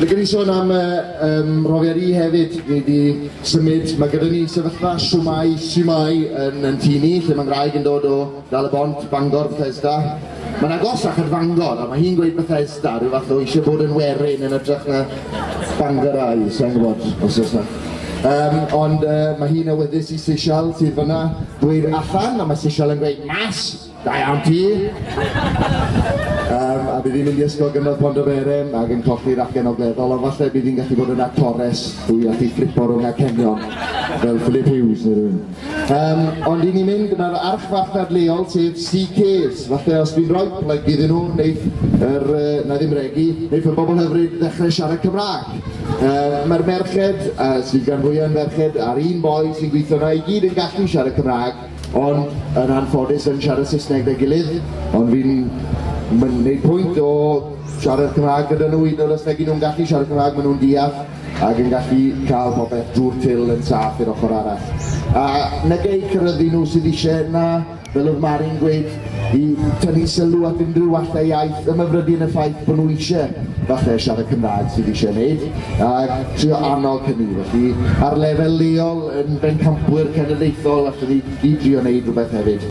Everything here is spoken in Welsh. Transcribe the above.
Licen i sôn am mhrofiad i hefyd. Ni wedi symud, mae gyda ni sefyllfa Shwmae Sumae yn tŷ ni, lle mae ngwraig yn dod o Dal-y-bont, Bangor, Bethesda. Mae'n agosach at Fangor, a mae hi'n gweud Bethesda, rhyw fath o eisiau bod yn werin yn hytrach na Bangorau, sa i'n gwybod os oes 'na. Ond mae hi'n awyddus i Sisial sydd fyna ddweud allan, a mae Sisial yn gweud mas! Da iawn ti! A bydd hi'n mynd i Ysgol Gynradd Pontyberem ac yn colli'r acen ogleddol, ond falle bydd hi'n gallu bod yn actores drwy allu fflipo rhwng acenion, fel Philip Hughes neu rhywun. Ond i ni'n mynd, mae'r archfarchnad leol sef CK's, falle os dwi'n rhoi plug iddyn nhw, wneith yr, na ddim regi, wneith y bobl hyfryd ddechrau siarad Cymraeg. Mae'r merched, sydd gan fwyaf yn ferched, a'r un boi sy'n gweithio yna, i gyd yn gallu siarad Cymraeg, ond yn anffodus yn siarad Saesneg 'da'i gilydd, ond fi'n gwneud pwynt o siarad Cymraeg gyda nhw, hyd yn oed os nag 'yn nhw'n gallu siarad Cymraeg, maen nhw'n deall ac yn gallu cael popeth drwy'r til yn saff i'r ochr arall. A nag eu ceryddu nhw sydd eisiau, na, fel oedd Mari'n gweud, i tynnu sylw at unrhyw wallau iaith, ymhyfrydu yn y ffaith bod nhw eisiau falle siarad Cymraeg sydd eisiau wneud, a trio annog hynny. Felly, ar lefel leol, yn bencampwyr cenedlaethol, allwn ni gyd drio wneud rhywbeth hefyd.